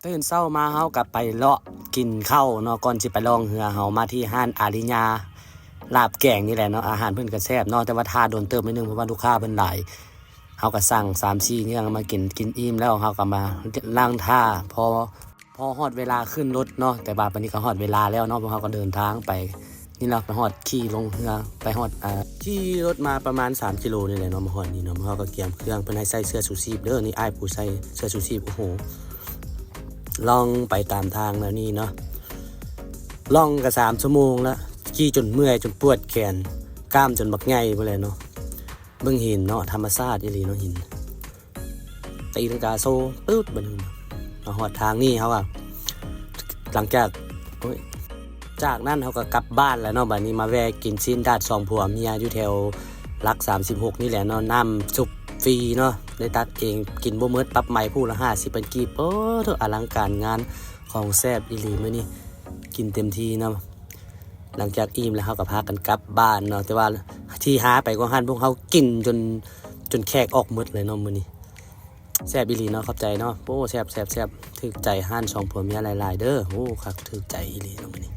ຕື່ນເຊົ້າມາເຮົາກໍໄປເລາະກິນເຂົ້າເນາະ ກ່ອນຊິໄປລ່ອງເຮືອ ເຮົາມາທີ່ຮ້ານອາລິຍາລາບແກງນີ້ແຫຼະເນາະ. ອາຫານເພິ່ນກໍແຊບເນາະ ແຕ່ວ່າຖ້າດົນເຕີບໜ້ອຍໜຶ່ງ ເພາະວ່າລູກຄ້າເພິ່ນຫຼາຍ. ເຮົາກໍສັ່ງສາມສີ່ຢ່າງມາກິນ ກິນອີ່ມແລ້ວເຮົາກໍມານັ່ງຖ້າ ພໍ ພໍຮອດເວລາຂຶ້ນລົດເນາະ. ແຕ່ວ່າບັດນີ້ກໍຮອດເວລາແລ້ວເນາະ ພວກເຮົາກໍເດີນທາງໄປນີ້ລະ ໄປຮອດ ຂີ່ລົງເຮືອ ໄປຮອດ ອ່າ ຂີ່ລົດມາປະມານສາມກິໂລນີ້ແຫຼະເນາະ ມາຮອດນີ້ເນາະ. ພວກເຮົາກໍກຽມເຄື່ອງ ເພິ່ນໃຫ້ໃສ່ເສື້ອຊູຊີບເດີ ນີ້ອ້າຍຜູ້ໃສ່ເສື້ອຊູຊີບ. ໂອ້ໂຫ ລ່ອງໄປຕາມທາງແນວນີ້ເນາະ ລ່ອງກໍສາມຊົ່ວໂມງລະ ຂີ່ຈົນເມື່ອຍ ຈົນປວດແຂນ ກ້າມຈົນບັກໃຫຍ່ພຸ້ນແຫຼະເນາະ. ເບິ່ງຫີນເນາະ ທຳມະຊາດອີ່ຫຼີເນາະ ຫີນ ຕີລັງກາໂຊ ປຶດ ບັດນີ້ມາຮອດທາງນີ້ເຮົາກໍ ຫຼັງຈາກ ໂອ້ຍ ຈາກນັ້ນເຮົາກໍກັບບ້ານແລ້ວເນາະ. ບັດນີ້ມາແວ່ກິນຊີ້ນດາດສອງຜົວເມຍຢູ່ແຖວຫຼັກສາມສິບຫົກນີ້ແຫຼະເນາະ ນ້ຳຊຸບຟຣີເນາະ ໄດ້ຕັກເອງ ກິນບໍ່ໝົດ ປັບໃໝຜູ້ລະຫ້າສິບພັນກີບ. ໂອ້ໂທ້ ອະລັງການງານ ຂອງແຊບອີ່ຫຼີມື້ນີ້ ກິນເຕັມທີ່ເນາະ. ຫຼັງຈາກອີ່ມແລ້ວເຮົາກໍພາກັນກັບບ້ານເນາະ ແຕ່ວ່າທີ່ຫາໄປກວ່າຫັ້ນ ພວກເຮົາກິນຈົນ ຈົນແຂກອອກໝົດເລີຍເນາະມື້ນີ້. ແຊບອີ່ຫຼີເນາະ ຂອບໃຈເນາະ. ໂອ້ ແຊບ ແຊບ ແຊບ ຖືກໃຈຮ້ານສອງຜົວເມຍຫຼາຍໆເດີ. ໂອ້ ຄັກ ຖືກໃຈອີ່ຫຼີເນາະມື້ນີ້.